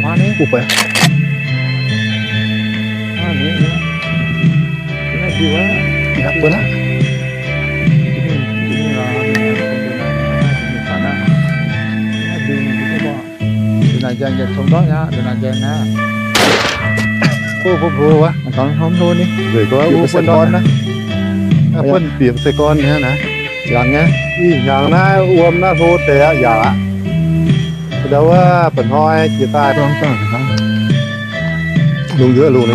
Buonv bieqc se gorn naaiv, ih hnyangx naaiv wuom naaiv hlo deix aqv yaac aqv. Ndau wuov mba'hnoi jiex daaih, lungh nzuonx lungh,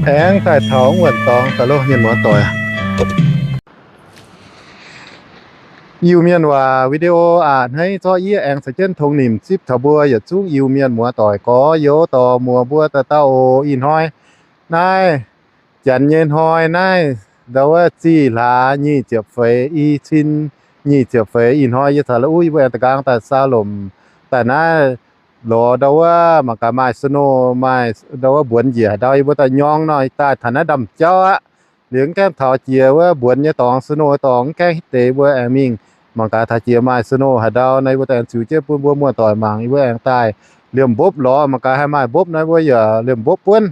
aengx daaih taux wuonh dorngx daaih loh mienh muoz-doic. Iu-Mienh waac video aac, hneiv zorqv yie aengx caux jienv tongx nimc zipv taux mbuo yietc zungv Iu-Mienh muoz-doic gorx-youz dorh muoz mbuo daaih dauh oc. Ih hnoi naaiv janx nyei hnoi naaiv, ndau wuov zih hlaax nyic ziepc feix, i cin nyic ziepc feix. Ih hnoi yie caux la'uv yie mbuo aengx da'nqaang daaih saau lomc daaih naaiv lorz ndau wuov mangc gaax maaih snow, maaih ndau wuov mbuonx njiec haaix ndau yie mbuo daaih nyorng nor daaih taux naaiv ndamv jauv aqv. Liuz mv gaengh taux jiex wuov mbuonx nyei dorngx, snow dorngx mv gaengh hitv deix mbuo aengx mingh mangc gaax taux jiex maaih snow haaix ndau nor yie mbuo daaih aengx ziux jienv bun mbuo muoz-doic mangc, yie mbuo aengx daaih liemh mbopv lorz mangc gaax haih maaih mbopv nor mbuo yaac liemh mbopv buonv.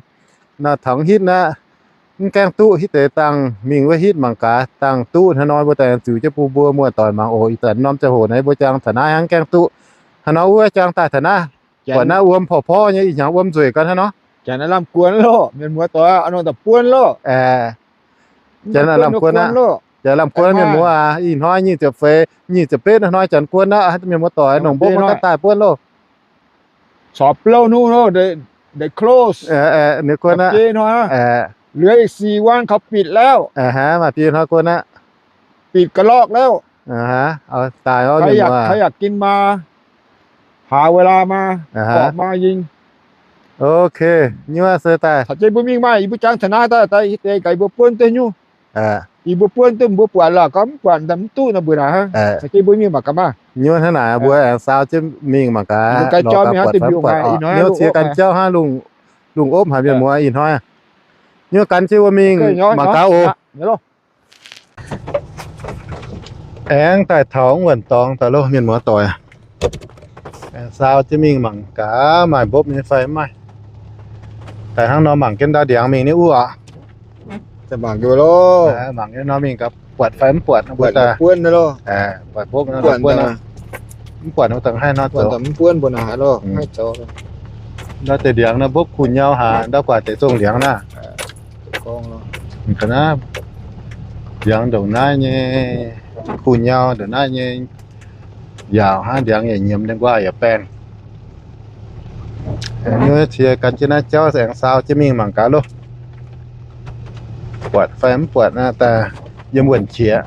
Naaiv taux hitv naaiv mv gaengh duqv hitv deix dangh mingh wuov hitv mangc gaax dangh duqv hnangv nor mbuo daaih aengx ziux jienv bun mbuo muoz-doic mangc oc. Ih zanc norm ziangh hoc naaiv mbuo jangx taux naaiv hnangv gaengh duqv. Hnangv nor wuov jangx daaih taux naaiv, buatc naaiv wuom porv-porv nyei, ih hnyangx wuom nzueic gau hnangv nor. Janx lamh guon loh, mienh muoz-doic, a'hnoi daaih buonv loh. Janx lamh guon aqv. Janx lamh guon mienh muoz aac, ih hnoi nyic ziepc feix, nyic ziepc betv hnoi janx guon aqv, mienh muoz-doic, longc mbopv maiv gaengh daaih buonv loh. Corc blouh hnuv loh, they close. Ninh guon aqv. เหลืออีกสี่วัน เขาปิดแล้ว. Maaih biei hnoi guon aqv. ปิดกระรอกแล้ว. Daaih, ใครอยากกินมา หาเวลามา ออกมายิง. Ok, nyuoz se daaih. Caux jienv mbuo mingh maaih, yie mbuo jangx taux naaiv daaih, daaih deix gaax yie mbuo buonv duqv nyungc. Yie mbuo buonv duqv mbuo buatc lorqc, gorngv mv buatc daaih mv duqv nor mbuo naaic hnangv. Caux jienv mbuo mingh mangc gaax maah. Nyuoz hnangv naaic mbuo aengx saau jienv mingh mangc gaax, lorz gaax buatc fai mv buatc. Nyuoz ziex gan jauv hnangv, lungh opv haic mienh muoz ih hnoi. Nyuoz gan jienv wuov mingh mangc gaax oc. Aengx daaih taux wuonh dorngx daaih loh mienh muoz-doic. Aengx saau jienv mingh mangc gaax maaih mbopv nyei fai mv maaih. Daaih hnangv nor mangc jienv ndau ndiangx mingh nyei wuov oc. Mangc jienv nor mingh gaax buatc fai mv buatc, buatc mbopv, mv buatc dongh haih nor zoux. Ndau deix ndiangx nor mbopv kuh nyau haic, ndau guaax deix zongh ndiangx naaiv. Ga'naaiv ndiangx ndongc naaiv nyei kuh nyau, ndongc naaiv nyei yaauc hnangv, ndiangx yaac nyiemz, ndengv nquaah yaac baengh. Nyuoz cie gan jienv naaiv jauv aengx saau jienv mingh mangc gaax loh. Buatc fai mv buatc naaiv daaih yiem wuonh qiex.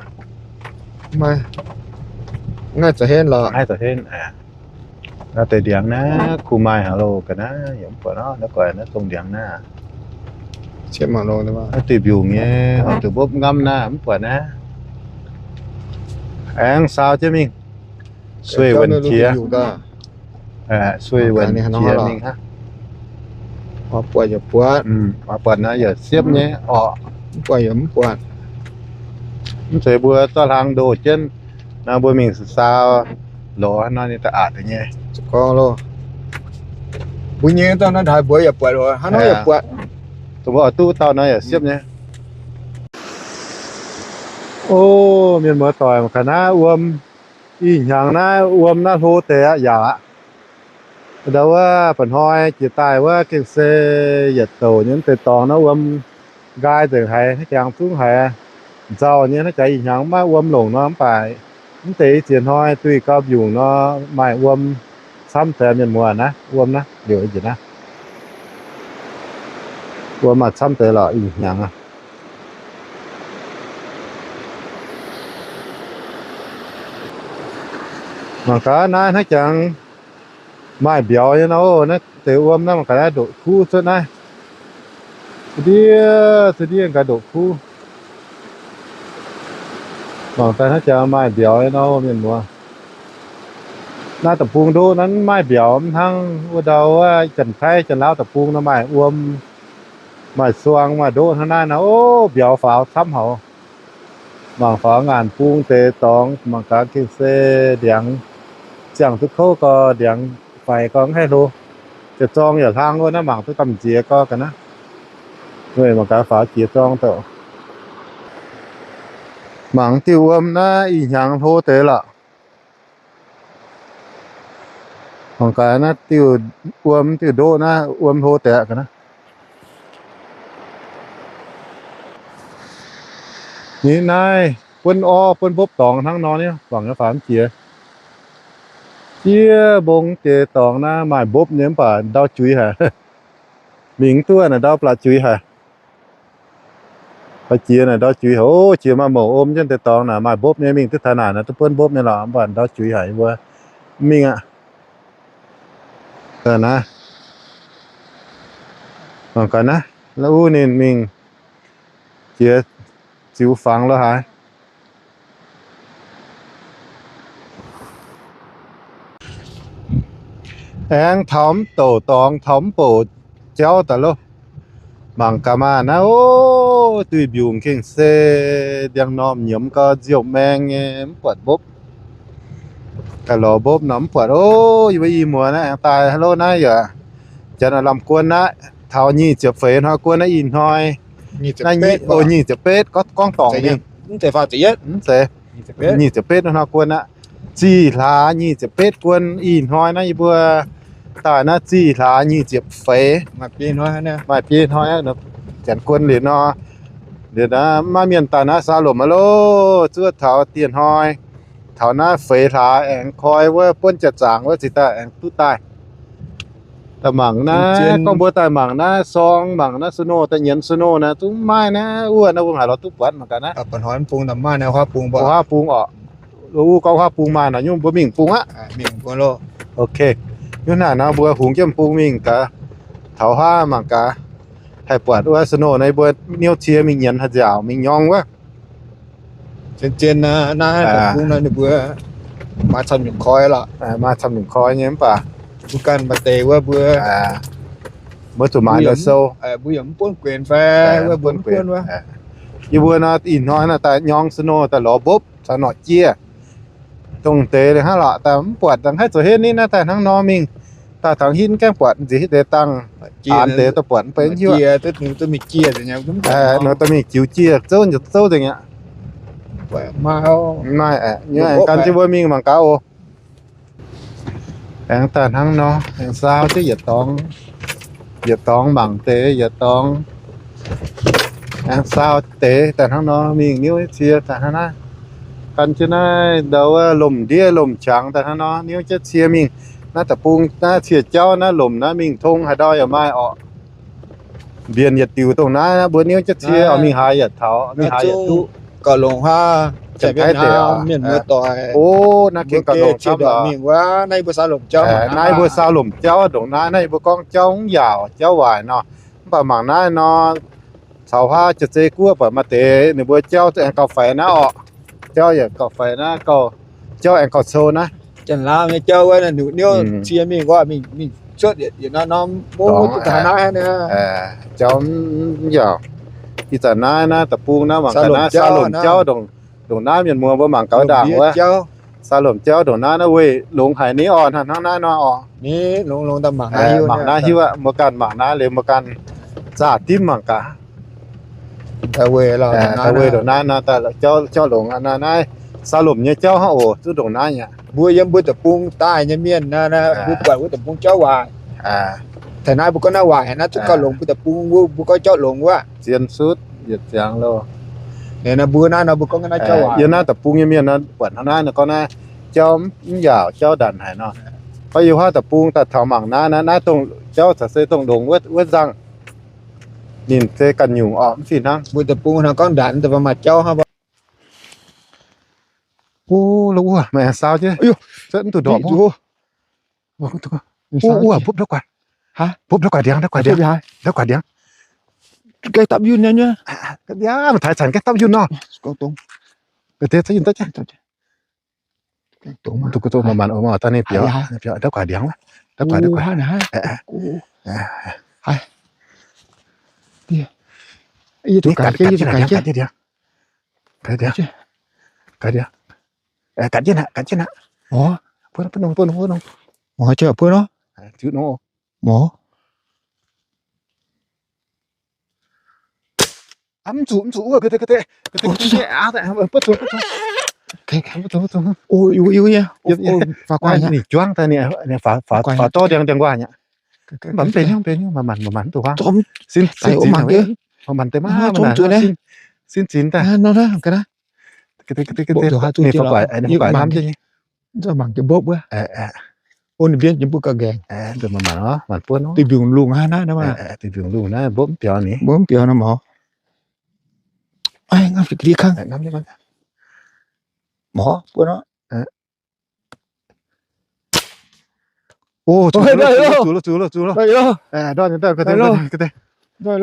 Naaiv zoux henv lorqc. Naaiv zoux henv. Naaiv deix ndiangx naaiv kuh maaih haic loh ga'naaiv, yaac mv buatc nor, naaiv guaax naaiv zongh ndiangx naaiv. Naaiv duih mbiungc nyei, duih mbopv ngamv naaiv mv buatc naaiv. Aengx saau jienv mingh sueih wuonh qiex. Sueih wuonh qiex mingh hnangv. Buatc yaac buatc, buatc naaiv yaac siepv nyei orqc. Mv buatc yaac mv buatc. Mv zeiz mbuo zorqv hlang ndoh jienv nor, mbuo mingh saau lorz nor ninh da'aatc deix nyei. Gorngv loh, mbuo nyei dauh naaiv ntaai mbuox yaac buatc, hnangv nor yaac buatc. Dongh mbuo oix duqv dauh nor yaac siepv nyei. O, mienh muoz-doic, mangc gaax naaiv wuom, ih hnyangx naaiv wuom naaiv hlo deix aqv yaac aqv. Ndau wuov mba'hnoi jiex daaih wuov gengh se yietc douc nyei mv deix dorngx naaiv wuom nqaai nzengc haic, hnangv jangx zungv haiz nzauh nyei. Hnangv jangx ih hnyangx maiv wuom longc nor, mv baac mv deix i ziex hnoi duih gau mbiungc nor maaih wuom camv deix. Mienh muoz naaiv, wuom naaiv liouc njiec naaiv, wuom maaih camv deix lorqc ih hnyangx aqv. Mangc gaax naaiv hnangv jangx maaih mbiauz nyei nor, naaiv deix wuom naaiv mangc gaax naaiv ndoqc kuv cuotv naaiv. Ndiev, ndiev gaax ndoqc kuv. Mangc daaih hnangv jangx maaih mbiauz nyei nor, mienh muoz. Naaiv deic-bung ndoqv naaiv maiv maaih mbiauz, mv hnangv wuov ndau wuov Janx-Taiv Janx-Lauv deic-bung nor maaih wuom, maaih suang, maaih ndoqv hnangv naaiv nor, o, mbiauz faaux camv haic. Mangc faaux ngaanc bung deix dorngx, mangc gaax gengh se ndiangx, ziangh duqv kouv gau, ndiangx faix gau mv haih hlo. Jiex zorng yaac hlang wuov naaiv, mangc duqv gamh nziex gau ga'naaiv. Weic mangc gaax faaux jiex zorng douc. Mangc diuh wuom naaiv ih hnyangx hlo deix lorqc. Mangc gaax naaiv diuh wuom, diuh ndoqv naaiv wuom hlo deix ga'naaiv. Ni naaiv buonv orv buonv mbopv dorngx hnangv nor nyei, guangc nyei faaux mv jiex. Jiex mbong deix dorngx naaiv maaih mbopv nyei mv baac ndau juix haic. Mingh mv duqv naaic, ndau blatc juix haic. Ba'jiex naaic ndau juix haic. Ov, jiex maaih mouc om jienv deix dorngx naaic maaih mbopv nyei, mingh duqv taux naaic naaic duqv buonv mbopv nyei lorqc, mv baac ndau juix haic, yie mbuo mv mingh aqv. Naaiv, mangc gaax naaiv, la'uv ninh mingh jiex ziux fangx lo haaix. Aengx taux mv douc dorngx, taux mv bouc jauv daaih loh. Mangc gaax maah! Naaiv, ov, duih mbiungc gengh se ndiangx-normh nyiemz gau, nziouv maeng nyei, mv buatc mbopv. Ga'lorz mbopv nor mv buatc. Ov, yie mbuo i muoz naaiv aengx daaih, hello, naaiv yaac janx lamh guon naaiv, taux nyic ziepc feix hnoi guon naaiv ih hnoi. Naaiv nyic ziepc betv, gorngv dorngc mingh. Mv zeiz, nyic ziepc betv hnoi guon aqv. Zih hlaax nyic ziepc betv guon ih hnoi naaiv yie mbuo daaih naaiv zih hlaax nyic ziepc feix. Maaih biei hnoi, janx guon liuz nor, liuz naaiv maiv mienh daaih naaiv saa lomc aqv loh. Zuov taux dieh hnoi, taux naaiv feix hlaax aengx koi wuov buonv jaax zaangc wuov cingx daaih aengx duqv daaih. Daaih mangc naaiv, gorngv mbuo daaih mangc naaiv sorng, mangc naaiv snow, daaih nyienz snow naaiv zungv maiv naaiv wuov naaiv, mbuo haaix lorz duqv buatc mangc gaax naaiv. Huaav bung orqc. Wuov gorngv huaav bung maaih nor, nyungc mbuo mingh bung aqv. Ok, nyungc naaic nor mbuo hungx jienv bung mingh gaax, taux huaav mangc gaax, haih buatc wuov snow naaiv, mbuo niouv cie mingh nyienz haih nziaauc mingh nyorng wuov. Zien-zien naaiv bung naaiv ninh mbuo maaih camv nyungc koi lorqc. Maaih camv nyungc koi nyei mv baac mbuo ganh maaih deix wuov mbuo, mbuo zuqc maaiz nor sou, mbuo yaac mv buonv guenx fai wuov mbuo mv buonv wuov. Yie mbuo nor ih hnoi naaiv daaih nyorng snow daaih lorz mbopv caux norqc jiex. Dongh deix liuz hnangv lorqc, daaih mv buatc daaih haih zoux henv nitv naaiv daaih hnangv nor mingh. Daaih taux hinv gaengh buatc nziex hitv deix dangh, aanx deix daaih buatc mv benx hiuv. Nor daaih mingh jiux jiex zouv nzengc aqv. Maaih, aengx gan jienv mbuo mingh mangc gaax oc. Aengx daaih hnangv nor, aengx saau jienv yietc dorngx, yietc dorngx mangc deix, yietc dorngx aengx saau deix daaih hnangv nor mingh niouv cie daaih hnangv naaiv. Gan jienv naaiv ndau wuov lomc ndiev lomc qangx daaih hnangv nor niouv jienv cie mingh. Naaiv deic-bung naaiv cie jauv naaiv lomc naaiv mingh tong haaix ndau yaac maaih orqc. Mbienc yietc diuc dongh naaiv mbuo niouv jienv cie oix mingh haaix yietc taux, mingh haaix yietc duqv. Gauh longx hnangv. Mienh muoz-doic, o, naaiv gengh gauh longx camv lorqc. Naaiv mbuo saau lomc jauv ndongc naaiv, naaiv mbuo gorngv jauv mv yaauc jauv waaic nor. Mv baac mangc naaiv nor, caux huaav jiex zei guoqv buatc maaih deix ninh mbuo jauv aengx gauh faix naaiv orqc. Jauv yaac gauh faix naaiv, jauv aengx gauh cou naaiv. Janx-laauv nyei jauv wuov, niouv cie mingh wuov, mingh cuotv yietc norm norm mv duqv taux naaiv. Jauv mv yaauc. Ih zanc naaiv naaiv deic-bung naaiv mangc gaax naaiv saau lomc jauv ndongc naaiv, mienh muoz mbuo mangc gaax ndaangc wuov. Saau lomc jauv ndongc naaiv naaiv weih longx haic ni orqc, hnangv naaiv nor orqc. Mangc naaiv hiuv aqv, mbuo ganh mangc naaiv liuz mbuo ganh zaah dimv mangc gaax. Weih ndongc naaiv nor, jauv longx naaiv, saau lomc nyei jauv hnangv oc, zuqc ndongc naaiv aqv. Mbuo yiem mbuo deic-bung daaih nyei mienh, mbuo buatc wuov deic-bung jauv waaic. Taux naaiv mbuo gorngv naaiv waaic naaiv, zuqc gauh longx mbuo deic-bung, mbuo gorngv jauv longx wuov. Zien sutv yietc ziangx loh. Mbuo naaiv nor mbuo gorngv naaiv jauv waaic. Yiem naaiv deic-bung nyei mienh nor buatc hnangv naaiv nor gorngv naaiv jauv mv yaauc, jauv ndanc haic nor. Gorngv yiem huaav deic-bung daaih taux mangc naaiv, naaiv dongh jauv caux se dongh longx wuov nzangh. Ninh se ganh nyungc orqc, mv fih hnangv. Mbuo deic-bung nor gorngv ndanc, maaih jauv hnangv. O, lo wuov, meih aengx saau jienv. Mv duqv ndorpc. O, wuov, mbopv ndau guaax. Mbopv ndau guaax ndiangx, ndau guaax ndiangx. Gaengh dapv yunh nyei. Maaih taaix zanc gaengh dapv yunh nor. Deix dapv yunh dapv jienv. Duqv maaih maanc, maaih daaih ninh biaux, ndau guaax ndiangx wuov. Ndau guaax, ndau guaax. Yie zuqc ganh jienv, yie zuqc ganh jienv. Ga'ndiev, ga'ndiev aqv, ga'ndiev aqv. Mor, buov nor, buov nor, buov nor. Mor, jienv buov nor. Mor. Mv zuqc, mv zuqc wuov, ga'ndiev, ga'ndiev, ga'ndiev, buov zuqc, buov zuqc. Ninh juangv daaih, ninh faaux dorv ndiangx-ndiangx nquaah nyei. Mv baac mv benx nyungc, mv benx nyungc, manc-manc, manc-manc mv duqv huaav. Sin zinx, manc-manc deix maah, sin zinx daaih. Ninh faaux guaax, ninh faaux guaax hnamv jienv nyei. Mangc jienv mbopv wuov. Ov, ninh mbienv jienv mbuo ga'ngaengc. Manc-manc, manc buonv, duih mbiungc lungh hnangv naaiv, duih mbiungc lungh naaiv, mbopv mv biaux ni, mbopv mv biaux nor mor. Ngamv ga'ndiev kangv. Mor, buonv nor. Zuqc loh, zuqc loh, zuqc loh, zuqc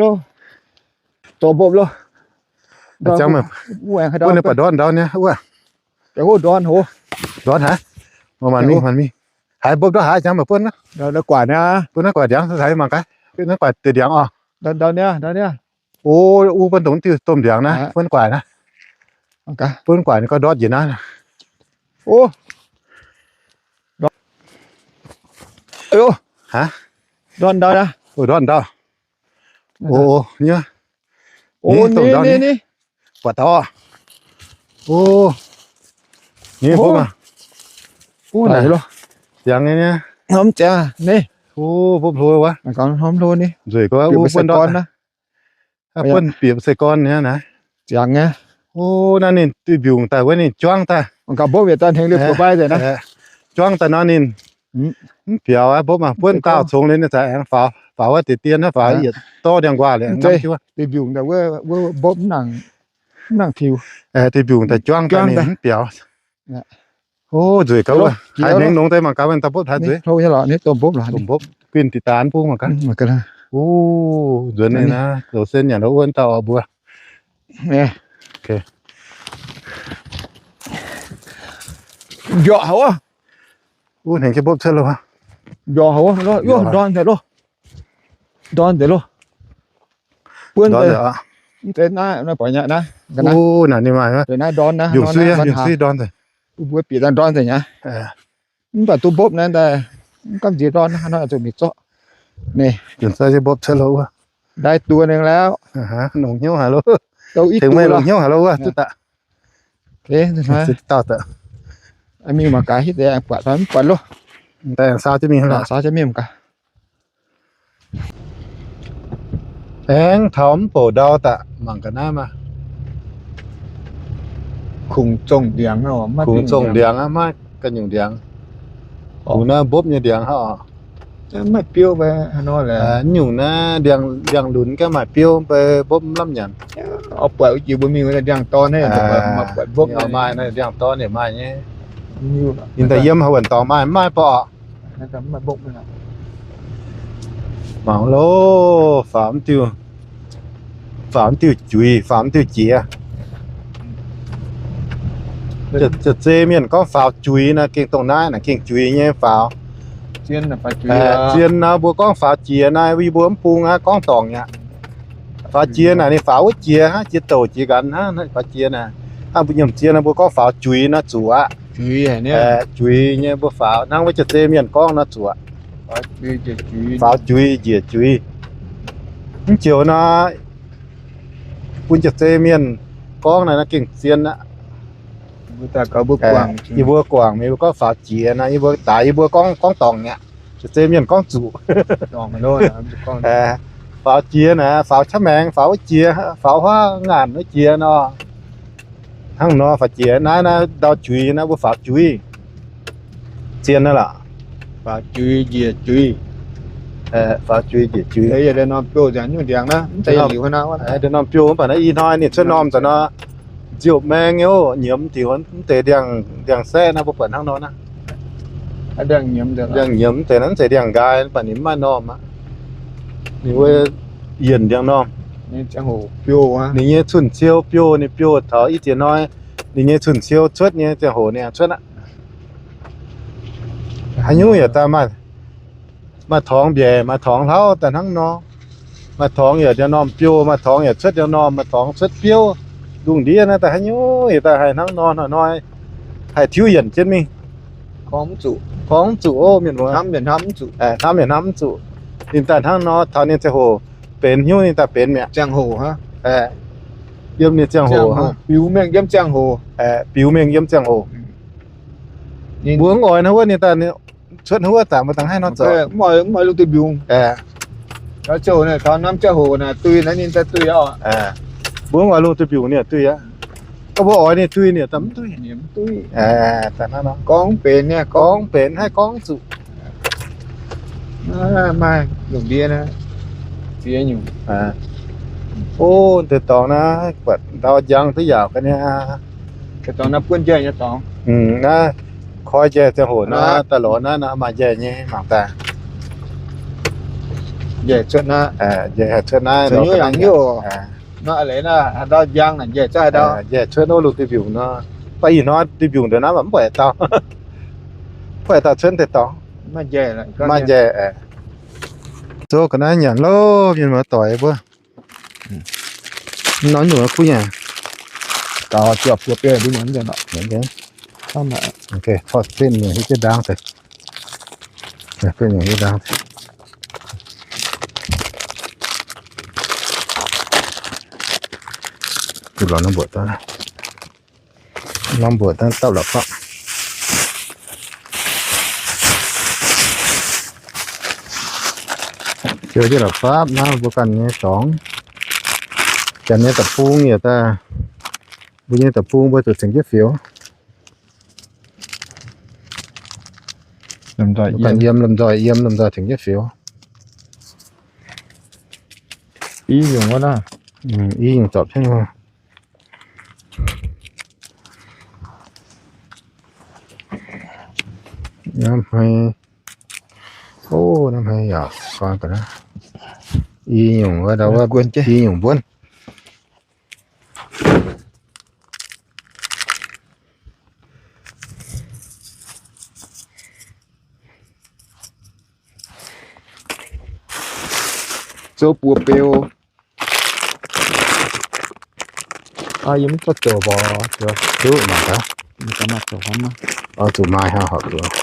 loh. Dorh mbopv loh. Buonv baac ndorn ndau niaa wuov. Ndorn haic. Mangc mingh, mangc mingh. Haiz mbopv ndorh haaix jangx meih buonv naaiv. Buonv naaiv guaax ndiangx, haiz mangc gaax. Naaiv guaax deix ndiangx oc. O, u buonv dongh diuh domh ndiangx naaiv, buonv guaax naaiv. Buonv guaax ninh gorngv ndortv njiec naaiv. Ndortv ndau. O, ndortv ndau. O, nyei. Ni, domh ndau ni. Buatc dauh. O, ni mbopv maah. Ndiangx nyei. Mv ziangx ni. O, mbopv hlo wuov. Nzueic gorngv u buonv ndortv. Buonv bieqc se gorn nyei naaiv. Ziangx nyei. O, naaiv ninh duih mbiungc daaih wuov ninh juangv daaih. Juangv daaih nor ninh mv biaux aqv, mbopv maah, buonv daauh congx liuz ninh za'gengh aengx faaux, faaux wuov deix dien naaiv, faaux yietc dorv ndiangx-nquaah liuz aengx nangv jienv wuov. Duih mbiungc daaih wuov, wuov mbopv mv nangc, mv nangc tiux. Duih mbiungc daaih juangv daaih ninh mv biaux. O, nzueic gauh wuov. Haiz nengx nongx deix mangc gaax, daaih mbopv haaix nzueic. Domh mbopv, domh mbopv, guinh diqc daan bung mangc gaax. O, nzuonx ninh naaiv zoux sen nyanc wuov dauh oc mbuo. Mbiorqc haic wuov. Wuov hnengx jienv mbopv cuotv loh. Mbiorqc haic wuov, ndorn deix loh. Ndorn deix loh. Buonv deix. Mv zeiz naaiv, naaiv buatc nyei naaiv. Naaiv ninh maaih naaiv ndorn naaiv, yungh suiv, yungh suiv ndorn deix. Mbuo bieqc daaih ndorn deix nyei. Mv baac duqv mbopv naaiv daaih, mv gamh nziex ndorn naaiv, hnangv nor zuqc mingh zorqv. Ninh, mbopv cuotv loh wuov. Ndai duqv nengh lauh. Longc hnyouv haic loh. Tengx meih longc hnyouv haic loh wuov, duqv daaih. Mingh mangc gaax hitv deix buatc fai mv buatc loh. Daaih saau jienv mingh, saau jienv mingh mangc gaax. Aengx taux mv bouc ndau daaih mangc ga'naaiv maah. Kungx zongh ndiangx, kungx zongh ndiangx aqv, maiv ganh nyungc ndiangx. Kungx naaiv mbopv nyei ndiangx hnangv oc. Maiv biouv, nyungc naaiv ndiangx lunx ganh maaih biouv, mv baac mbopv mv lamh nyanc. Maaih ndiangx dorn yaac maaih nyei. Ninh daaih yiem haaix wuonc dorngx maaih, maaih baac oc. Mangc loh, faaux mv diuh, faaux mv diuh juiz, faaux mv diuh jiex. Jiex zei mienh gorngv faaux juiz naaiv gengh dongh naaiv naaic gengh juiz nyei faaux. Zien naaiv mbuo gorngv faaux jiex naaiv, yie mbuo mv bung aqv, gorngv dorngc aqv. Faaux jiex naaic ninh faaux wuov jiex hnangv, jiex douc jiex nqanx hnangv, faaux jiex naaic. Hnangv mbuo nyiemc zien naaiv mbuo gorngv faaux juiz naaiv zuqc aqv. Juiz nyei mbuo faaux hnangv wuov jiex zei mienh gorngv naaiv zuqc. Faaux juiz njiec juiz. Mv joux naaiv bun jiex zei mienh gorngv naaiv, naaiv gengh zien aqv. Yie mbuo guangc, yie mbuo gorngv faaux jiex naaiv, yie mbuo daaix yie mbuo gorngv, gorngv dorngc aqv. Jiex zei mienh gorngv zuqc. Faaux jiex naaic, faaux qaqv maengx, faaux wuov jiex, faaux huaav ngaanc wuov jiex nor. Hnangv nor faaux jiex naaiv, naaiv ndau juiz naaiv mbuo faaux juiz. Zien naaiv lorqc. Faaux juiz njiec juiz. Faaux juiz njiec juiz. Deix norm biouv mv baac naaiv i hnoi ninh cuotv normh daaih nor, nziouv maeng nyei oc, nyiemz diuc mv deix ndiangx-saeqv naaiv mbuo buatc hnangv nor naaiv. Ndiangx-nyiemz mv deix naaiv mv zeiz ndiangx-nqaai, mv baac ninh mv maaih normh aqv. Ninh wuov yienc ndiangx normh. Ninh nyei cun-ciou biouv, ninh biouv taux i ziex hnoi, ninh nyei cun-ciou cuotv nyei ziangh hoc ninh cuotv aqv. Haaix nyungc yaac daaih maaih, maaih torngx mbiaec, maaih torngx hlauv daaih hnangv nor. Maaih torngx yaac ndiangx normh biouv, maaih torngx yaac cuotv ndiangx normh, maaih torngx cuotv biouv. Lungh ndiev naaiv daaih haaix nyungc, yie daaih haih hnangv nor hnoi-hnoi haih tiuv yienc jienv mingh. Gorngv mv zuqc, gorngv mv zuqc ov, mienh muoz. Hnamv yaac hnamv mv zuqc. Hnamv yaac hnamv mv zuqc. Ninh daaih hnangv nor, taux ninh ziangh hoc benx hnyouv ninh daaih benx mi'aqv. Ziangh hoc, yiem ninh ziangh hoc, biux mengh yiem ziangh hoc. Biux mengh yiem ziangh hoc. Mbuo mv oix hnangv wuov ninh daaih cuotv hnangv wuov zanc mbuo dangh haih nor zoux. Mv oix lungh duih mbiungc. Ziangh hoc naaic taux norm ziangh hoc naaic duih naaiv ninh daaih duih oc. Mbuo mv oix lungh duih mbiungc ninh duih aqv. Gorngv mbuo oix ninh duih ninh daaih mv duih. Gorngv benx, gorngv benx haih gorngv zuqc. Maaih lungh ndiev naaiv ziex nyungc. Ov, deix dorngx naaiv buatc ndau njang duqv yaauc ga'naaiv. Deix dorngx naaiv buonv njaih nyei dorngx. Naaiv koi njaih ziangh hoc naaiv daaih lorz naaiv maaih njaih nyei mangc daaih. Njaih cuotv naaiv, njaih haih cuotv naaiv. Nor leiz naaiv ndau njang naaic njaih cuotv haaix ndau. Njaih cuotv wuov lungh duih mbiungc nor. Baac ih hnoi duih mbiungc ndongc naaiv mv buatc dauh, mv buatc dauh cuotv deix dorngx. Maaih njaih, maaih njaih. Zouv ga'naaiv nyanc loh, mienh muoz doic mbuo. Nor nyungc kuv nyanc. Totv zinh nyungc hietv jienv ndaangv deix. Zinh nyungc hietv ndaangv deix. Duqv lorz norm mbuoqc daaih. Norm mbuoqc daaih dapv la'fapv. Ziouc jienv la'fapv naaiv mbuo ganh nyei dorngx. Janx nyei deic-bung yaac daaih, mbuo nyei deic-bung mbuo zuqc tengx jienv fioux. Ganh yiem lomh nzoih, yiem lomh nzoih tengx jienv fioux. I nyungc wuov naaiv, i nyungc zorpc jienv wuov. Naaiv hmei, ov, naaiv hmei yaac guaan ga'naaiv. I nyungc wuov, ndau wuov, i nyungc mbuonv. Zouv buoz beu. Yie mv zorqv zoux mborqc, duqv mangc gaax. Zuqc maaih hnangv horpc zuqc.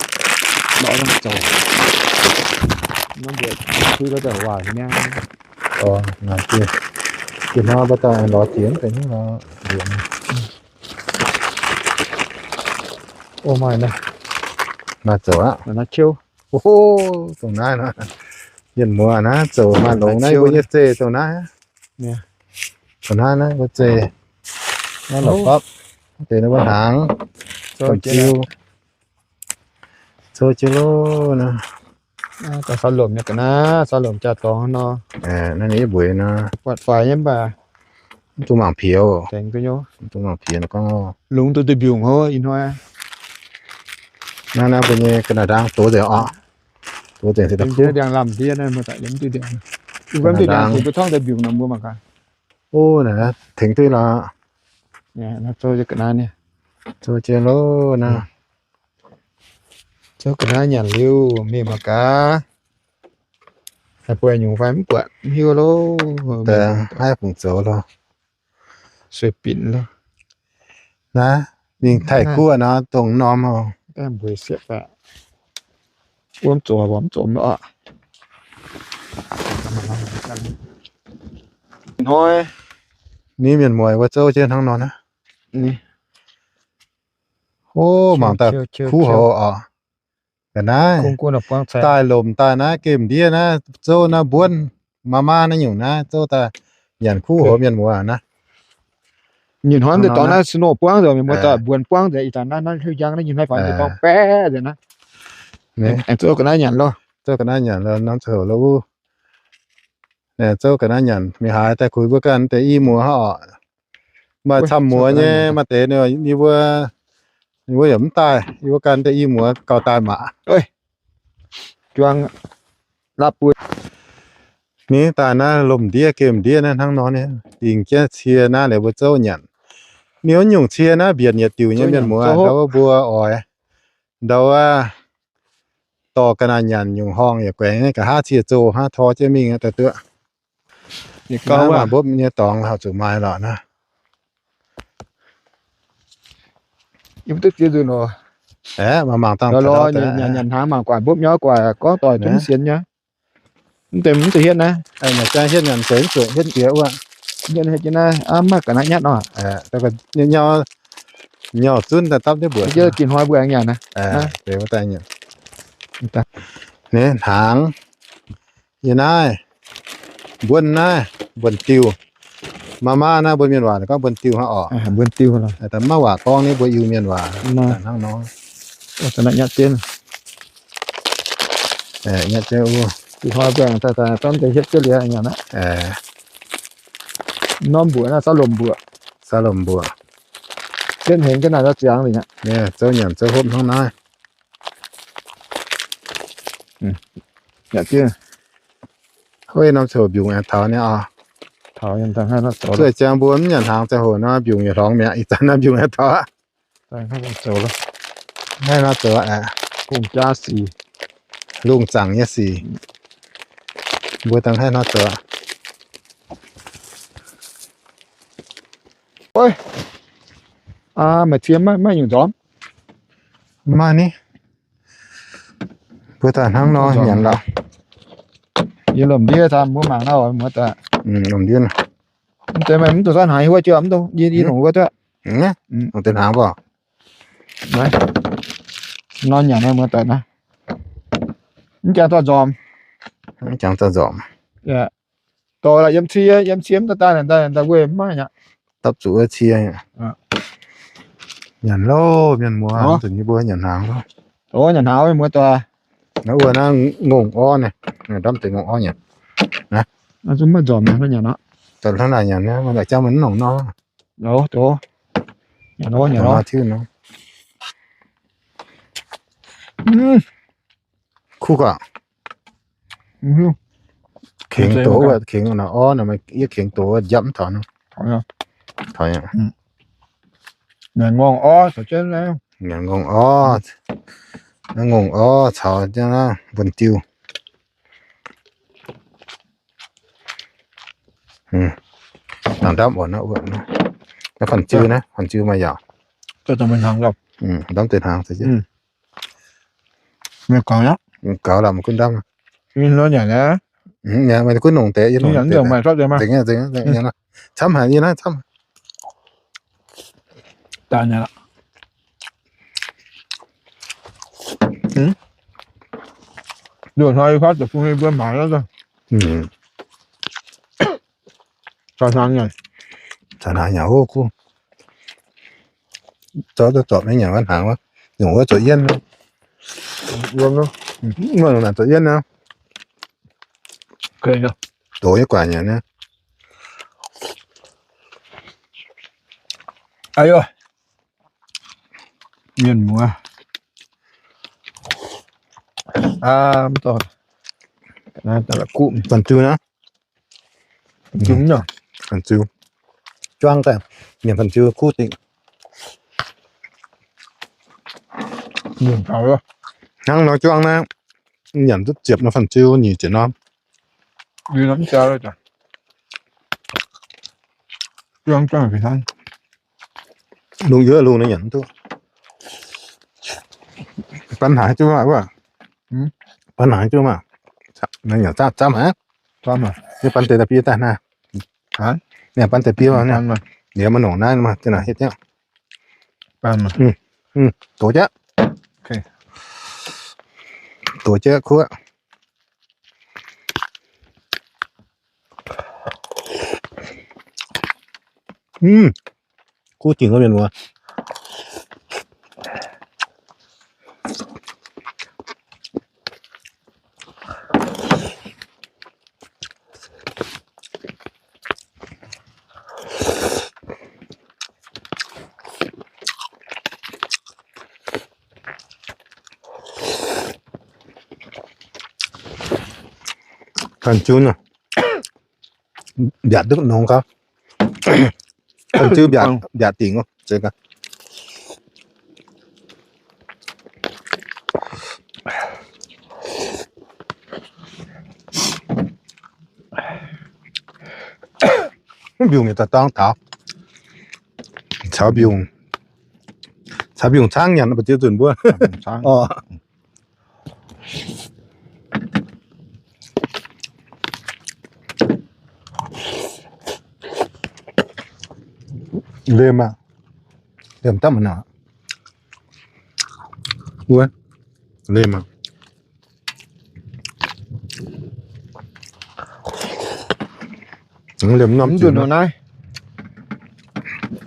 Ih hnoi mbuo daaih lorz jiex mv benx hnangv nor. Maaih zoux aqv. Dongh naaiv nor, mienh muoz naaiv zoux maaih longx naaiv, mbuo nyei zeiv dongh naaiv. Dongh naaiv naaiv mbuo zeiv. Naaiv la'fapv deix naaiv mbuo hnaangx, dongh jiu. Zoux jienv loh nor. Daaih saux lomc nyei ga'naaiv, saux lomc jaa-dorngx nor. Naaiv ninh mbueix nor. Buatc faix nyei mv baac mv dungx mangc piex oc. Mv dungx mangc piex gorngv lungx duqv duih mbiungc hov ih hnoi. Naaiv naaiv mbuo nyei ga'naaiv ndaang doz nzengc oc. Doz nzengc se ndiangx-lamh ndiev naaiv mbuo daaih yiem duqv ndiangx. Mbuo tengx duqv lorqc. Zoux jienv loh nor. Zoux ga'naaiv nyanc liuz mingh mangc gaax. Haih buatc nyungc fai mv buatc mv hiuv loh. Haih fungc zoux loh. Sueih binc loh. Naaiv ninh taaih guoqv nor dongh norm oc. Mbueix siepv aqv. Wuov mv zoux, mbuo mv zoux loh. Hnoi ni mienh muoz wuov zouv jienv hnangv nor naaiv. Ov, mangc daaih kuv hoz oc. Ga'naaiv daaih lomc daaih naaiv gemh ndiev naaiv zouv naaiv mbuonv maa maa naaiv nyungc naaiv zouv daaih nyanc kuv hoz mienh muoz naaiv. Nyungc hnoi deix dorngx naaiv snow buangv nzengc, mienh muoz daaih mbuonx buangv nzengc, ih zanc naaiv naaiv heuc njang naaiv nyungc naaiv faaux deix dorngx baeqv nzengc naaiv. Aengx zouv ga'naaiv nyanc loh. Zouv ga'naaiv nyanc loh, norm ziangh hoc loh wuov. Zouv ga'naaiv nyanc mingh haaix daaih kuh mbuo ganh deix i muoz hnangv oc. Maaih camv muoz nyei, maaih deix ninh mbuo, ninh mbuo yaac mv daaih, yie mbuo ganh deix i muoz gauh daaih mangc. Juang lap buo. Ni daaih naaiv lomh ndiev gemh ndiev naaiv hnangv nor, dingc jienv cie naaiv liuz mbuo zouv nyanc. Ninh wuov nyungc cie naaiv mbienc yietc diuc nyei mienh muoz, ndau wuov mbuo oix, ndau wuov dorh ga'naaiv nyanc nyungc horngh yaac guaengx, nqa'haav cie zoh hnangv tor jienv mingh daaih duqv. Gauh maaih mbopv nyei dorngx horpc zuqc maaih lorqc naaiv. Yie mv duqv ziex nzunc oc. Aeqv, mangc mangc dangh lorz lorz nyanc nyanc hnaangx mangc guaax mbopv nyauv guaax gorngv doic duqv mv sienx nyei. Mv deix mv zeiz hietv naaiv. Hietv jiex wuov. Hietv jiex naaiv, maiv ga'naaiv nyatv nor. Nyau zunv daaih dapv jienv mbuoqc. Gin hnoi mbuo aengx nyanc naaiv. Naaiv hnaangx. Yie naaiv, mbuonx naaiv, mbuonx diuh. Maa maa naaiv mbuo mienh waac gorngv mbuonx diuh hnangv oc. Mbuonx diuh, maiv waac gorngv nyei, mbuo Iu-Mienh waac hnangv nor. Nyatv jienv, nyatv jienv wuov. Norm mbuoqc naaiv, saav lomc mbuoqc. Saav lomc mbuoqc. Jienv hengx jienv naaic ziangx liuz, zoux nyanc zoux hopv hnangv naaiv. Hui norm ziangh hoc mbiungc aengx taux nyei oc. Zueih ziangx mbuo mv nyanc hnaangx ziangh hoc nor, mbiungc yietc hlorngx mi'aqv. Ih zanc naaiv mbiungc aengx taux aqv. Haih nor zoux aqv. Lungh zaangc nyei sic, mbuo dangh haih nor zoux. Maaih cie maiv nyungc nzormx. Maaih ni. Mbuo daaih hnangv nor nyanc lorqc. Yie lomh ndiev daaih mbuo mangc nor, muoz daaih. Lomh ndiev. Mv deix meih mv dungx zorqv hnaangx yie wuov jienv, mv dungx, yie longc wuov duqv. Longc deix hnaangx mv baac. Nor nyanc muoz daaih naaiv. Mv jangx zorqv nzormc. Mv jangx zorqv nzormc. Dorh laaix yiem cie, yiem cie mv daaih daaih daaih weih mv maaih aqv. Dapv zuqc wuov cie. Nyanc loh mienh muoz, zuqc nyei mbuo nyanc hnaangx loh. Nyanc hnaangx muoz daaih. Naaiv wuov naaiv ngongh orv naaiv, ndamv deix ngongh orv nyanc. Naaiv zungv maiv nzormc nyanc nor. Hnangv naaic nyanc, jangv maiv nongc nor. Kuv gaax. Kengx doz wuov, kengx naaiv orv naaic, yie kengx doz wuov njapv mv taux nor. Nyanc ngongh orv, nyanc ngongh orv, naaiv ngongh orv caux jienv naaiv mbuonx diuh. Nangc ndamv oc, naaiv fanh ziu naaiv, fanh ziu maaih yaauc. Ndamv deix hnaangx. Gaux lorqc, maiv gunv ndamv. Meih gunv nongc deix, nzengc, camv haic, yie naaiv camv. Caux hnaangx nyanc, caux hnaangx nyanc, o, kuv zorqv zorqv maiv nyanc wuov hnaangx wuov, nyungc wuov zoux yienv. Zoux yienv nor, doz nyei guaax nyanc naaiv. Mienh muoz. Fanh ziu naaiv. Fanh ziu. Juang daaih nyanc fanh ziu kuv dingc. Hnangv nor juang naaiv, nyanc duqv ziepc norm fanh ziu nyic ziepc norm. Lungh yie lungh naaiv nyanc duqv. Ban hnaangx jienv maah, wuov. Ban hnaangx jienv maah. Nyanc camv haic. Yie ban deix daaih biei daaih naaiv. Yie ban deix biei, yie maaih nongc naaiv, hietv jienv. Doz jienv. Doz jienv kuv. Kuv dingc wuov mienh muoz. Fanh ziu naaiv, mbiaatc duqv nongx gaax. Fanh ziu mbiaatc, mbiaatc dingc oc. Mv mbiungc nyei daaih dorngx taux, caux mbiungc, Caux mbiungc caangv nyanc, mbuo ziex nzunc mbuo. Liemh aqv. Liemh dapv mangc naaic. Wuov. Liemh aqv. Liemh norm nzunc naaiv.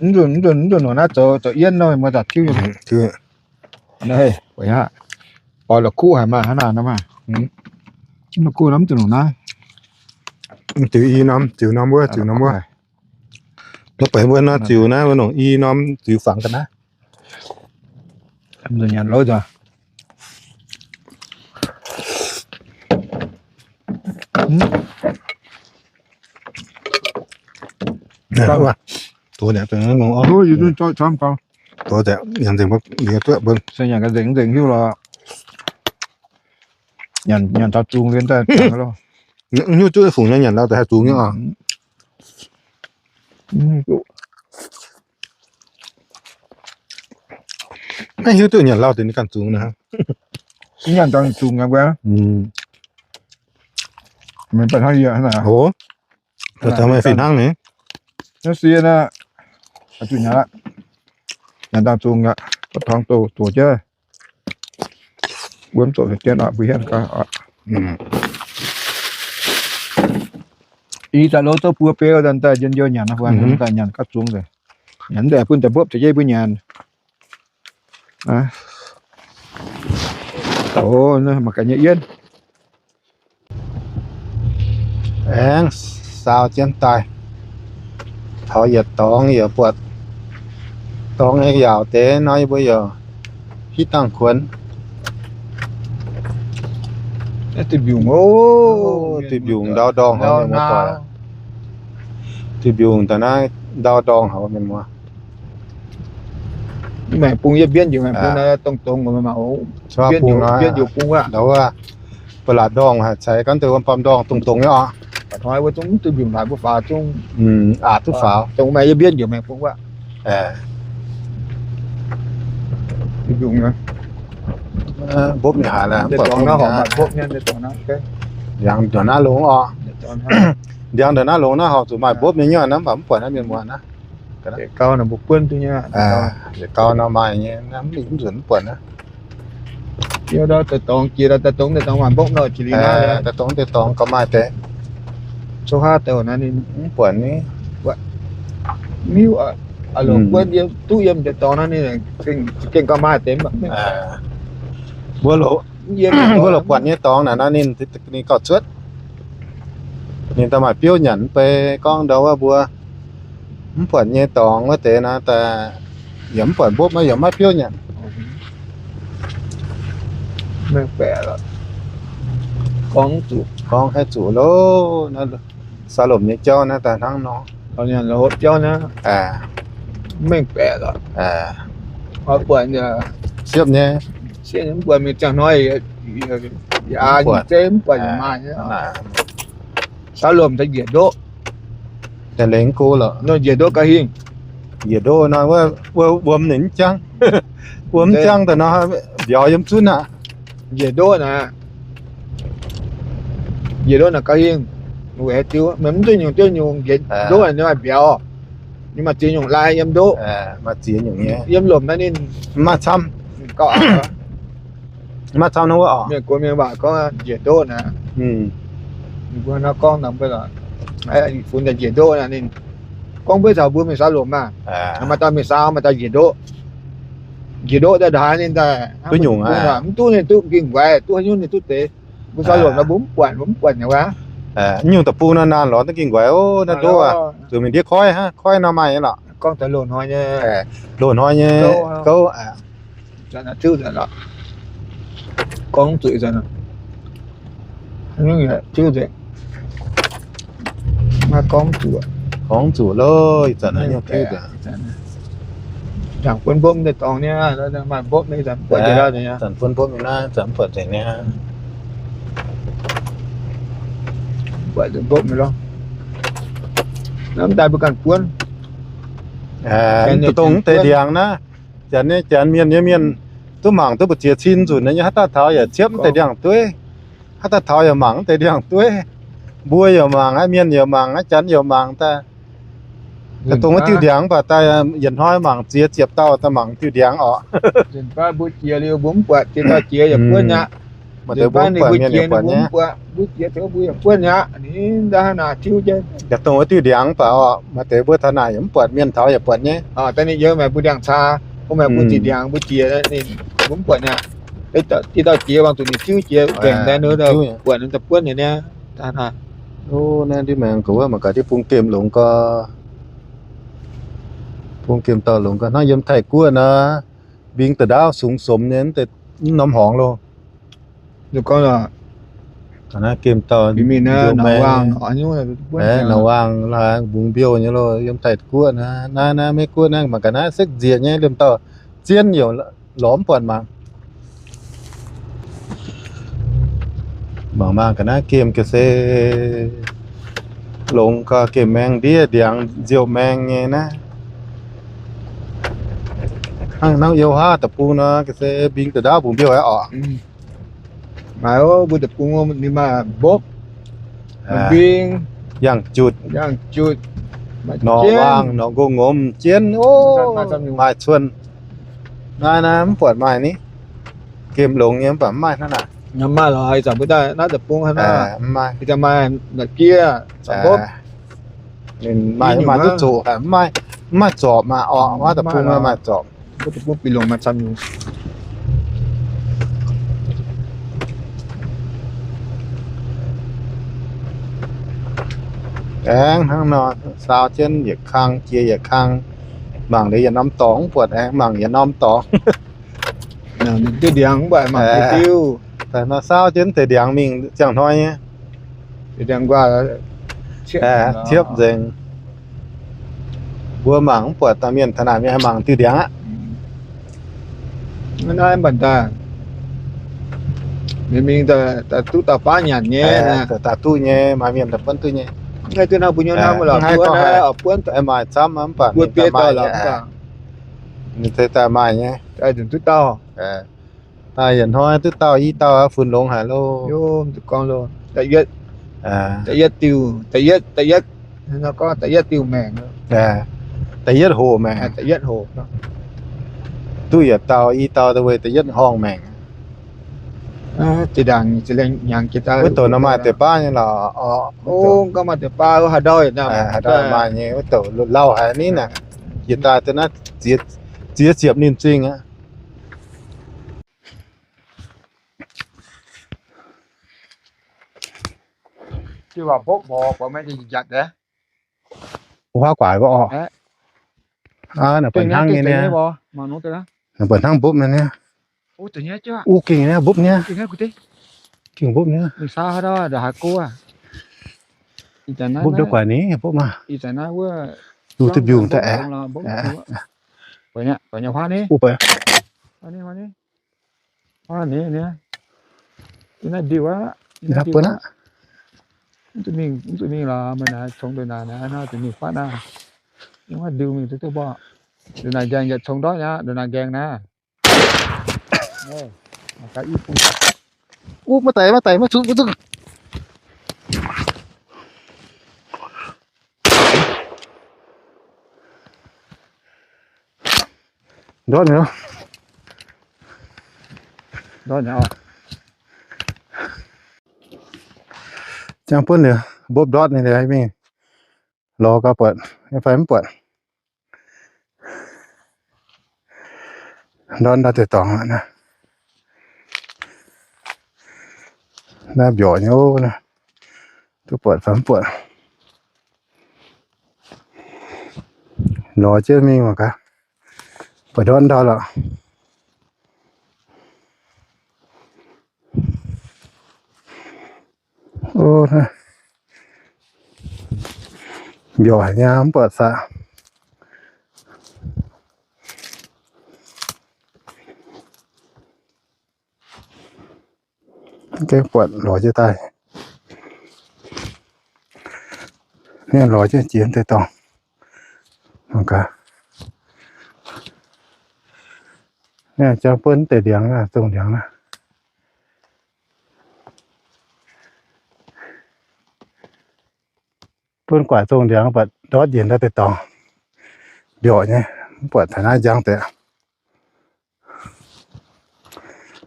Nzunc, nzunc, nzunc naaiv zoux, zoux yienv nor, mbuo daaih tiuv. Oix la'kuqv haic maah, hnangv naaiv nor maah. La'kuqv norm nzunc naaiv. Ziux i norm, ziux norm wuov, ziux norm wuov. Mbuo buatc mbuo nor ziux naaiv, mbuo nongc i norm ziux fangx ga'naaiv. Nyanc lov. Nyanc nzengc nzengc hiuv lorqc. Nyanc taux zungh liuz daaih, hiuv duqv fungc nyanc lauh daaih haih zungx nyei oc. Maiv hiuv duqv nyanc lauh deix ninh ganh zungx naaic. Nyanc daaih zungx aqv. Mienh baac hnangv yie hnangv naaic. Oc, taux meih fih hnangv nyei. Naaiv sie naaic, zuqc nyanc aqv. Nyanc daaih zungx aqv, buov torngx doz, doz jienv. Wuov mv zoqc jienv aqv, mbuo hienv gau aqv. Ih zanc lorz zouv buo beu daaih njien-youh nyanc, daaih nyanc gauh zungx. Nyanc daaih bun daaih mbopv caux jienv mbuo nyanc. Oc, mangc gaax nyei yienv. Aengx saau jienv daaih. Taux yietc dorngx yaac buatc dorngx nyei yaauc deix nor, yie mbuo yaac hitv dangh kuonx. Duih mbiungc, duih mbiungc ndau ndorngh haic. Duih mbiungc daaih naaiv ndau ndorngh haic mienh muoz. Maengx bung yie mbienv njiec maengx bung naaiv dongh dongh, bienv njiec bung aqv. Ba'laqc ndorngh haic, caux ganh deix wuom bam ndorngh dongh dongh nyei oc. Hnoi wuov zungv duih mbiungc laaix mbuo faaux zungv aqc duqv faaux. Dongh maaih yie mbienv njiec maengx bung wuov. Mbopv nyei haic, ndiangx ndongc naaiv longx oc. Ndiangx ndongc naaiv longx naaiv horpc zuqc maaih mbopv nyei nyuonh naaiv, mv baac mv buatc naaiv mienh muoz naaiv. Gau nor mbuo buonv duqv nyei. Gau nor maaih nyei, mv nzunc mv buatc naaiv. Daaih dorngx jiex, daaih dorngx, daaih dorngx maaih mbopv nor jiex liuz naaiv, daaih dorngx daaih dorngx gauh maaih deix. Cou haav douh naaiv ninh mv buatc ni. Miuv, longc buonv yiem duqv yiem daaih dorngx naaiv ninh gengh gauh maaih deix. Mbuo loc buatc nyei dorngx naaiv nor ninh, ninh gauh cuotv. Ninh daaih maaih biouv nyanc mv bei gorngv ndau wuov mbuo mv buatc nyei dorngx wuov deix naaiv daaih yaac mv buatc mbopv, yaac maiv biouv nyanc. Gorngv haih zuqc loh, naaiv saax lomc nyei jauv naaiv daaih hnangv nor. Jauv naaiv mengh baeqc lorqc. Siepv nyei, siepv nyei mv buatc mingh ziangh hnoi, zeiv mv buatc maaih nyei. Saax lomc daaih njiec ndoqv. Njiec ndoqv gauh hingh. Njiec ndoqv nor, wuom ninh mv jangv. Wuom mv jangv daaih nor, mbiauz yiem zunv aqv. Njiec ndoqv naaic, njiec ndoqv naaic gauh hingh. Weic haaix diuc? Meih mv duqv nyungc duqv nyungc njiec ndoqv naaic ninh maaih mbiauz. Ninh maaih ziex nyungc lai yiem ndoqv. Maaih ziex nyungc nyei. Yiem lomc naaiv ninh mv maaih camv. Gauh aqc. Maiv camv nor wuov oc. Mienh gox mienh waac gorngv njiec ndoqv naaic. Mbuo nor gorngv nor, funx daaih njiec ndoqv naaic ninh gorngv mbuo caux mbuo mingh saax lomc maah. Maaih dauh mingh saax, maaih dauh njiec ndoqv. Njiec ndoqv daaih ndaix ninh daaih duqv nyungc, mv duqv ninh duqv nqingh nquaix, duqv haaix nyungc ninh duqv deix. Mbuo saax lomc nor mbuo mv buatc, mbuo mv buatc nyei wuov. Nyungc deic-bung nor naanh lorz duqv nqingh nquaix, o, naaiv ndoqv aqv. Zuqc mingh ndiev koiv hnangv, koiv nor maaih nyei lorqc. Gorngv taux loz-hnoi nyei, loz-hnoi nyei gouv aqv. Gorngv zuqc, gorngv zuqc, gorngv zuqc loh, ih zanc naaiv nyungc tiuv nzengc. Jangx buonv mbopv deix dorngx niaa, maaih mbopv nyei, zanc buatc nzengc naaiv, zanc buatc nzengc niaa. Buatc nzengc mbopv nyei lorqc. Naaiv daaih mbuo ganh buonv. Dongh deix ndiangx naaiv. janx nyei janx, mienh nyei mienh, duqv mangc duqv mbu'ziex cin nzunc nyei, haaix dauh taux yaac ciepv mv deix ndiangx-dueiv, haaix dauh taux yaac mangc mv deix ndiangx-dueiv. Mbuo yaac mangc aqv, mienh yaac mangc aqv, janx yaac mangc daaih. Dongh wuov diuh ndiangx mv baac daaih yietc hnoi mangc ziex ziepc dauh daaih mangc diuh ndiangx orqc. Mbuo jiex liuz mbuo mv buatc, jiex dauh jiex yaac buonv aqv. Maaih deix mbuo mv buatc, mienh yaac buatc nyei. Mbuo jiex taux mbuo yaac buonv aqv. Ninh daaih hnangv naaic tiuv jienv. Yaac dongh wuov diuh ndiangx mv baac orqc, maaih deix mbuo taux naaic yaac mv buatc, mienh taux yaac buatc nyei. Daaih ninh yiem meih mbuo ndiangx-caa, mbuo meih mbuo zinh ndiangx mbuo jiex ninh mbuo mv buatc nyei. Diuh dauh jiex wangc zuqc ninh tiuv jiex gaengh daaih, buatc ninh daaih buonv nyei niaa. Naaiv ndiev maengx gox wuov mangc gaax diuh bung gemh longx gau. Bung gemh dauh longx gau. Hnangv yiem Taiv-Guoqv naaiv, mbing da'ndaauv sungx somx nyei, mv norm horngz loh. Naaiv gemh dauh mbiouh maengx, norm waangh laaix mbungx mbiouh nyei loh, yiem Taiv-Guoqv naaiv. Naaiv naaiv Meiv-Guoqv naaiv mangc gaax naaiv sekv nzieqc nyei, liemh dauh zien youc lorz mv buatc mangc. Mangc maah, ga'naaiv gemh ga'se longx gau, gemh maengx ndiev ndiangx nziouv maengx nyei naaiv. Hnangv nor yiem haav deic-bung nor ga'se mbing da'ndaauv mbungx mbiouh aqv orqc. Maaih, mbuo deic-bung ninh maaih mbopv, mbing, yangh jutc, norqc waangh, norqc nqox ngomz jienv, o, maaih cuon. Naaiv naaiv mv buatc maaih ni. Gemh longx nyei mv baac mv maaih hnangv naaic. Mv maaih lorqc, ih zanc mbuo daaih naaiv deic-bung hnangv naaic. Mv maaih. Ih zanc maaih naaic jiex, mbopv. Ninh maaih, maaih duqv zoqc haic, mv maaih, mv maaih zorpc maah orqc, haav deic-bung maaih zorpc. Mbuo deic-bung bieqc longc maaih camv nyungc. Aengx hnangv nor, saau jienv yietc kang jiex yietc kang, mangc liuz yietc norm dorngx mv buatc aengx mangc yietc norm dorngx. Diuh ndiangx mv baac mangc diuh. Daaih nor saau jienv deix ndiangx mingh ziangh hnoi nyei. Ciepv nzengc. Mbuo mangc mv buatc, daaih mienh taux naaic mienh haih mangc diuh ndiangx aqv. Naaiv mv baac daaih, mingh daaih duqv dauh baav nyanc nyei, daaih duqv nyei, maaih mienh daaih buonv duqv nyei. Mv haih duqv hnangv mbuo nyei hnangv lorqc, buonv, buonv maaih camv mv baac mbuo biei dauh lorqc, ninh se daaih maaih nyei, duqv dauh. Daaih yietc hnoi duqv dauh i dauh, funx longx haic loh. Da'yietv, da'yietv diuh, da'yietv, da'yietv, gorngv da'yietv diuh maengc, da'yietv hoc maengc, da'yietv hoc, duqv yietc dauh i dauh daaih weic da'yietv horngh maengc. Wuov douc nor maaih deix baav nyei lorqc. Gorngv maaih deix baav, haaix ndau, haaix ndau maaih nyei, wuov douc lauh haic ni naaic. Jiex daaih da'naaiv ziex ziepc ninh zingh aqv. Wuov guaax orqc. Naaic buatc hnangv nyei niaa. Naaic buatc hnangv mbopv nyei niaa. U gengh niaa, mbopv niaa. Gengh mbopv niaa. Mbopv ndov guaax ni, mbopv maah. Duqv mbiungc daaih aeqv. Naaiv ndiuh aqv. Mv zuqc mingh lorz meih naaiv congx ndeic naaic, naaiv zuqc mingh fatv naaiv. Mv ndiuh mingh duqv duqv mborqv. Ndeic naaic nqaengh yietc congx ndortv aqv, ndeic naaic nqaengh naaiv. Maiv daic, maiv daic, maiv zuqc, maiv zuqc. Ndortv nyei. Ndortv nyei oc. Ziangh buonv liuz, mbopv ndortv nyei liuz mingh lorz gau buatc, fai mv buatc. Ndortv ndau deix dorngx aqv. Naaiv mbiorqc nyei oc. Duqv buatc fai mv buatc. Lorz jienv mingh mangc gaax, buatc ndortv ndau lorqc. Mbiorqc haic nyei, mv buatc saqc. Gengh buatc lorz jienv daaih. Ninh lorz jienv jiex deix dorngx. Mangc gaax. Jangx buonv deix ndiangx, zongh ndiangx naaiv. Buonv guaaic zongh ndiangx, buatc ndortv njiec ndau deix dorngx mbiorqc nyei, mv buatc taux naaiv njang deix.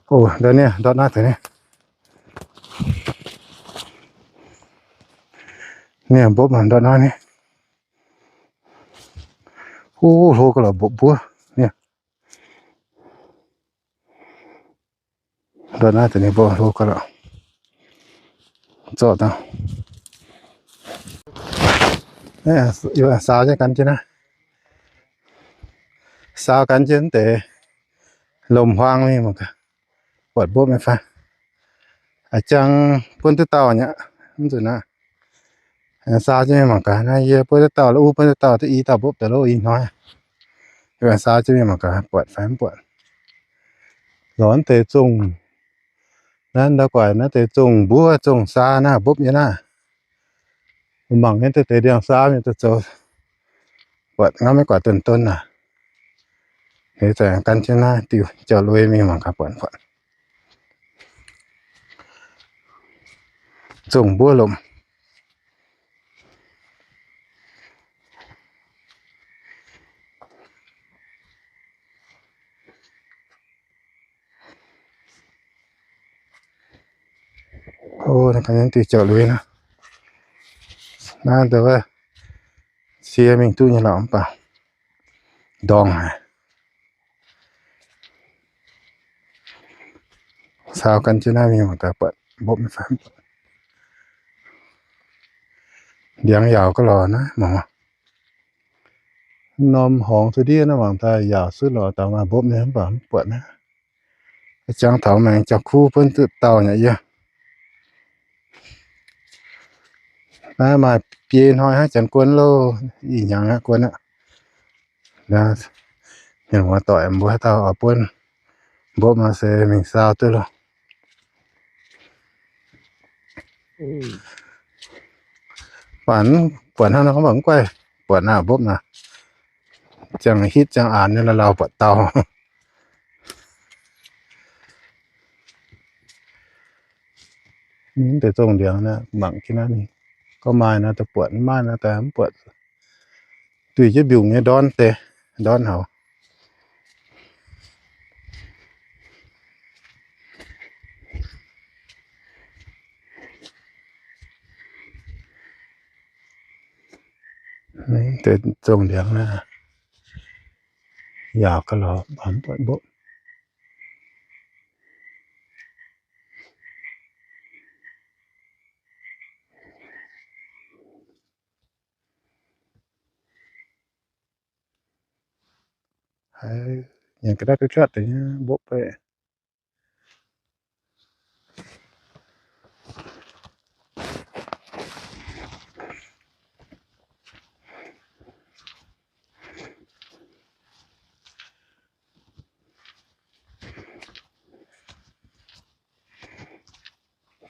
O, ndortv naaiv, ndortv naaiv deix ni. Ni mbopv ndortv naaiv ni. Huv, hlo gauh lorqc mbopv mbuov ni. Ndortv naaiv deix ni mbopv hlo gauh lorqc. Zorqv daaih. Saau jienv gan jienv naaiv. Saau gan jienv deix lomc huaang mingh mangc gaax, buatc mbopv nyei fai. A'jang buonv duqv dauh nyei, mv nzunc naaiv. Saau jienv mingh mangc gaax, naaiv yie buonv duqv dauh, la'uv buonv duqv dauh, duqv i dauh mbopv daaih lo i hnoi. Saau jienv mingh mangc gaax, buatc fai mv buatc. Lorz deix zongh, naaiv ndau guaaic naaiv deix zongh mbuov zongh saa naaiv mbopv nyei naaiv. Mangc nyei deix ndiangx-saa mingh daaih zoux, buatc ngauv maiv guaax donx-donx naaic. Eix zanc gan jienv naaiv diuh jauv-lui mingh mangc gaax buatc buatc. Zongh mbuov lomc. O, naaiv gan jienv diuh jauv-lui naaiv. Naaiv ndau wuov sie mingh duqv nyei lorqc mv baac ndorngx haic. Saau gan jienv naaiv mingh mangc gaax buatc mbopv nyei fai. Ndiangx yaauc gauh lorqc naaiv mangc. Norm horngz duqv ndiev naaiv mangc daaih yaauc suv lorqc, dangx maaih mbopv nyei mv baac mv buatc naaiv. Jangx taux maengx jauv-kuv buonv duqv dauh nyei yie. Naaiv maaih biei hnoi hnangv janx guon loh, ih hnyangx aqv guon aqv. Mienh muoz-doic mbuo haaix dauh oix buonv mbopv nor se mingh saau duqv loh. Mv baac buatc hnangv nor mv baac mv guaih, buatc naaiv mbopv naaic, ziangh hitv ziangh aanx nyei lauh lauh buatc dauh. Mv deix zongh ndiangx naaiv mangc jienv naaiv mingh, gorngv maaih nor daaih buatc, mv maaih nor daaih mv buatc. Duih jienv mbiungc nyei ndorn deix, ndorn hauc. Deix zongh ndiangx naaiv, yaauc gauh lorqc, mv buatc mbopv. Haiz nyanc ga'naaiv duqv cuotv deix nyei mbopv beiv.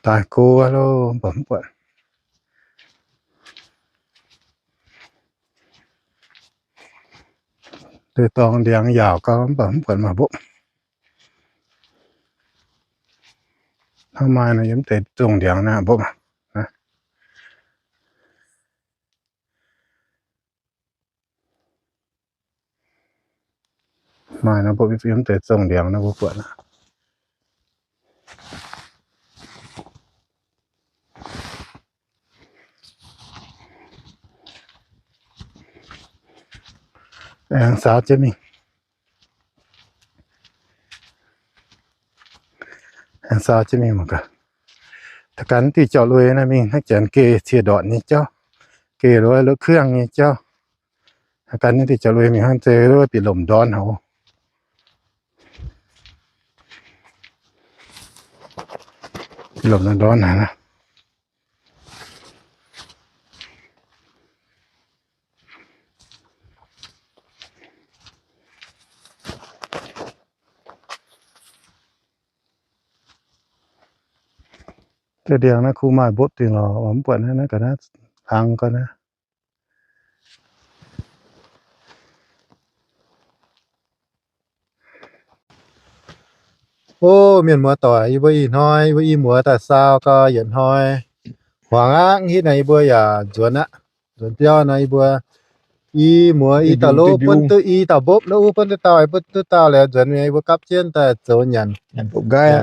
Daaih go loh, mv baac mv buatc. Deix dorngx ndiangx yaauc gau mv baac mv buatc maaih mbopv. Hnangv maaih nor yiem deix zongh ndiangx naaiv mbopv. Maaih nor mbopv yiem deix zongh ndiangx nor mbuo buatc aqv. Aengx saau jienv mingh. Aengx saau jienv mingh mangc gaax. Da'gan diuh jauv-lui naaiv mingh hnangv janx geh cie ndortc nyei jauv, geh lov lov kuangv nyei jauv. Da'gan diuh jauv-lui mingh hnangv zeiz bieqc lomc ndorn haic. Bieqc lomc ndorn haic. Deix ndiangx naaiv kuh maaih mbopv dingc lorqc, mv buatc naaiv, naaiv ga'naaiv hlang gau naaiv. O, mienh muoz doic, yie mbuo ih hnoi, yie mbuo i muoz daaih saau gau yietc hnoi. Hmuangx aqv, hitv naaiv yie mbuo yaac nzuonx aqv. Nzuonx biauv nor yie mbuo i muoz i dauh lov bun duqv i dauh mbopv, lov bun duqv dauh, bun duqv dauh liuz nzuonx mingh yie mbuo gapv jienv daaih zoux nyanc. Nyanc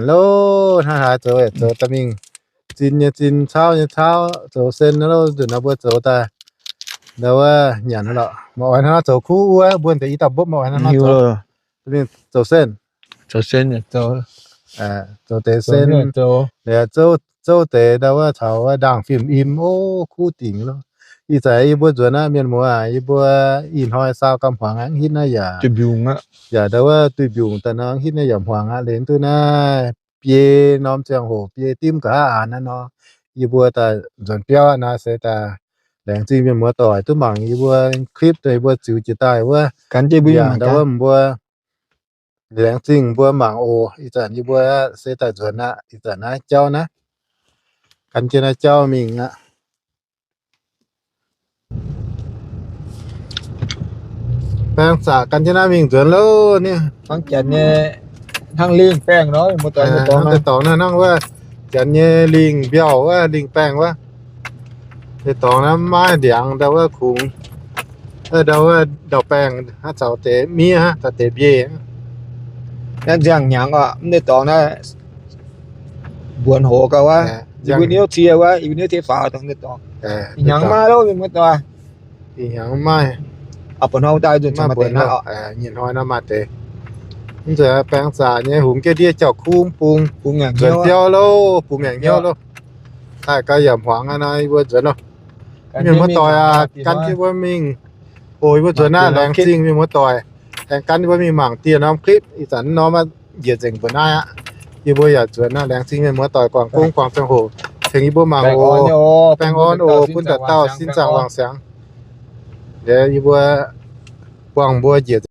loh, hnangv haaix zoux yaac zoux daaih mingh. Zinh nyei zinh, caauv nyei caauv, zoux sen loh, nzunc nor mbuo zoux daaih ndau wuov nyanc lorqc. Mv oix hnangv nor zoux kuv wuov, mbuo deix i dauh mbopv mv oix hnangv nor zoux. Mingh zoux sen. Zoux deix sen, zouv deix ndau wuov caux wuov ndaangh fim im, o, kuv dingc loh. Ih zanc yie mbuo nzuonx aqv mienh muoz aac, yie mbuo ih hnoi saau gau hmuangx aqv, hitv naaiv yaac, yaac ndau wuov duih mbiungc daaih nor, hitv naaiv yaac hmuangx aqv. Liuz duqv naaiv biei norm ziangh hoc, biei dimv nqa'haav aanx naaiv nor, yie mbuo daaih nzuonx biauv aqv. Naaiv se daaih laengz zingh mienh muoz doic duqv mangc yie mbuo clip, yie mbuo ziux jiex daaih wuov, gan jienv mbuo yaac ndau wuov mbuo laengz zingh mbuo mangc oc. Ih zanc yie mbuo se daaih nzuonx aqv. Ih zanc naaiv jauv naaiv, gan jienv naaiv jauv mingh aqv. Baeng zaqc gan jienv naaiv mingh nzuonx loh. Hnangv janx nyei, hnangv lingh baengh nor, mbuo dorngx naaiv, hnangv wuov janx nyei lingh mbiauh wuov, lingh baengh wuov. Deix dorngx naaiv maiv ndiangx ndau wuov kungx, ndau wuov ndau-baengh hnangv caux deix miev hnangv, caux deix mbieiv. Naaiv nziangh hnyangx oc, mv deix dorngx naaiv mbuonx hoc gauh wuov, yie mbuo niouv cie wuov, yie mbuo niouv cie faaux dongh deix dorngx. Ih hnyangx maiv loh, mienh muoz doic. Ih hnyangx maiv. Aa, buonc hnoi daaih nzunc maiv mbuonx deix naaiv oc. Nyei hnoi nor maaih deix. Mv nzunc baeng zaqc nyei hungx jienv ndiev jauv-kuv bung, bungx mi'aqv biauv loh, bungx mi'aqv hnyouv loh. Daaih gauh yaac hmuangx aqv nor, yie mbuo nzuonx loh. Mienh muoz doic aac, gan jienv mbuo mingh. O, yie mbuo nzuonx naaiv laengz zingh mienh muoz doic aengx gan jienv mbuo mingh mangc dieh norm clip. Ih zanc norm njiec nzengc mbuo naaiv aqv. Yie mbuo yaac nzuonx naaiv, laengz zingh mienh muoz doic guangc gong guangc ziangh hoc tengx yie mbuo mangc oc. Baengh orn oc, bun dauh dauh sin zaangc wangc siangx. Liuz yie mbuo buangh mbuo njiec